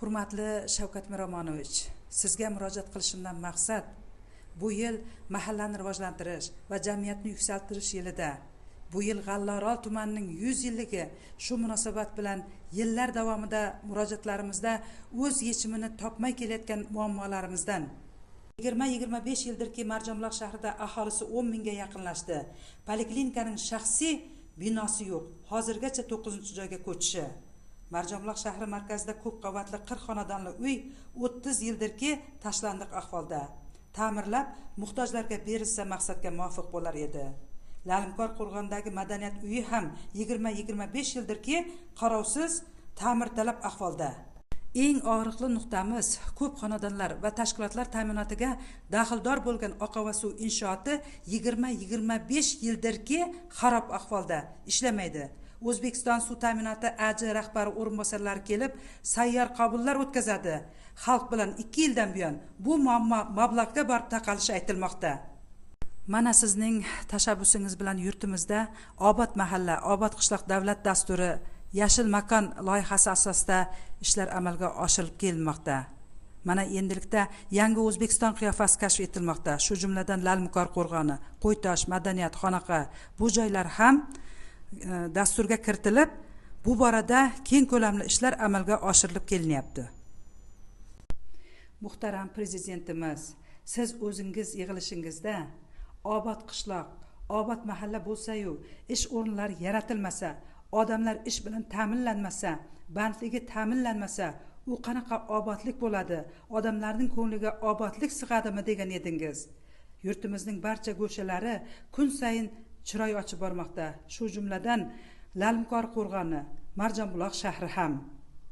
Hurmatli Shavkat Miromonovich, sizga murojaat qilishimdan maqsad bu yil mahallani rivojlantirish va jamiyatni yuksaltirish yilida, bu yil G'allaorol tumanining 100 yilligi, shu munosabat bilan yillar davomida murojaatlarimizda o'z yechimini topmay kelayotgan muammolarimizdan 20-25 yildirki Marjonbuloq shahrida aholisi 10 mingga yaqinlashdi. Poliklinikaning shaxsiy binosi yo'q, hozirgacha 9-joyga ko'chishi. Marjonbuloq shahri markazida ko'p qavatli 40 xonadonli uy 30 yildirki tashlandiq ahvolda. Ta'mirlab muhtojlarga berilsa maqsadga muvofiq bo'lar edi. Lalimkor qo'rg'ondagi madaniyat uyi ham 20-25 yildirki qarovsiz, ta'mirtalab ahvolda. Eng og'riqli nuqtamiz ko'p xonadonlar va tashkilotlar ta'minotiga daxldor bo'lgan oqova suv inshooti 20-25 yildirki xarob ahvolda, ishlamaydi. O'zbekiston suv ta'minoti AJ rahbari o'rinbosarlari kelib sayyor qabullar o'tkazadi. Xalq bilan 2 yildan buyon bu muammo mablag'ga borib taqalishi aytilmoqda. Mana sizning tashabbusingiz bilan yurtimizda Obod mahalla, obod qishloq davlat dasturi, Yashil makon loyihasi asosida ishlar amalga oshirilib kelinmoqda. Mana endilikda yangi O'zbekiston qiyofasi kashf etilmoqda. Shu jumladan Lalimkor qo'rg'oni, Qo'ytosh, madaniyat, xonaqa bu joylar ham dasturga kiritilib, bu borada keng ko'lamli ishlar amalga oshirilib kelinyapti. Muhtaram prezidentimiz, siz o'zingiz yig'ilishingizda obod qishloq, obod mahalla bo'lsa-yu, ish o'rinlari yaratilmasa, odamlar ish bilan ta'minlanmasa, bandligi ta'minlanmasa, u qanaqa obodlik bo'ladi? Odamlarning ko'ngliga obodlik sig'adimi degan edingiz. Yurtimizning barcha go'shalari kun sayin chiroy ochib bormoqda. Shu jumladan Lalimkor qo'rg'oni, Marjonbuloq shahri ham.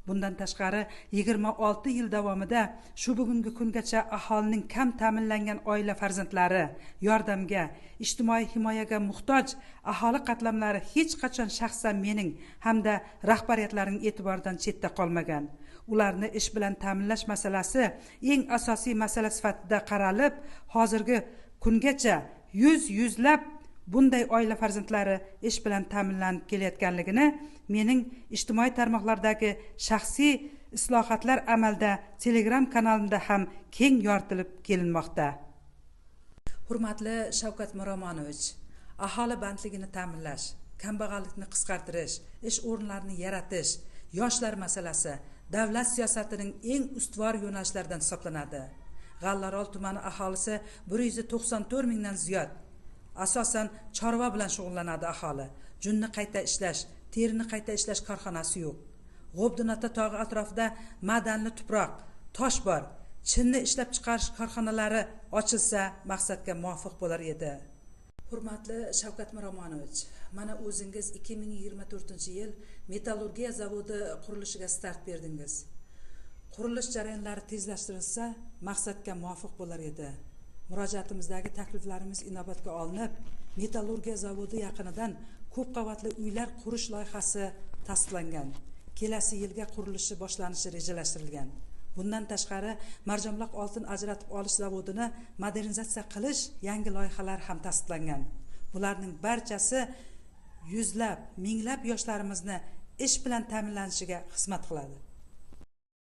Bundan tashqari 26 yil davomida shu bugungi kungacha aholining kam ta'minlangan oila farzandlari yordamga, ijtimoiy himoyaga muhtoj aholi qatlamlari hech qachon shaxsan mening hamda rahbariyatlarning e'tiboridan chetda qolmagan. Ularni ish bilan ta'minlash masalasi eng asosiy masala sifatida qaralib, hozirgi kungacha yuzlab bunday oila farzandlari ish bilan ta'minlanib kelayotganligini mening ijtimoiy tarmoqlardagi shaxsiy islohotlar amalda Telegram kanalimda ham keng yoritilib kelinmoqda. Hurmatli Shavkat Miromonovich, aholi bandligini ta'minlash, kambag'allikni qisqartirish, ish o'rinlarini yaratish, yoshlar masalasi davlat siyosatining eng ustuvor yo'nalishlaridan hisoblanadi. G'allaorol tumani aholisi 194 mingdan ziyod. Asosan chorva bilan shug'ullanadi aholi. Junni qayta ishlash, terini qayta ishlash korxonasi yo'q. G'obdinota tog'i atrofida madanli tuproq, tosh bor. Chinni ishlab chiqarish korxonalari ochilsa maqsadga muvofiq bo'lar edi. Hurmatli Shavkat Miromonovich, mana o'zingiz 2024-yil metallurgiya zavodi qurilishiga start berdingiz. Qurilish jarayonlari tezlashtirilsa maqsadga muvofiq bo'lar edi. Murojaatimizdagi takliflarimiz inobatga olinib, metallurgiya zavodi yaqinidan ko'p qavatli uylar qurish loyihasi tasdiqlangan. Kelasi yilga qurilishi boshlanishi rejalashtirilgan. Bundan tashqari Marjonbuloq oltin ajratib olish zavodini modernizatsiya qilish yangi loyihalar ham tasdiqlangan. Bularning barchasi yuzlab, minglab yoshlarimizni ish bilan ta'minlanishiga xizmat qiladi.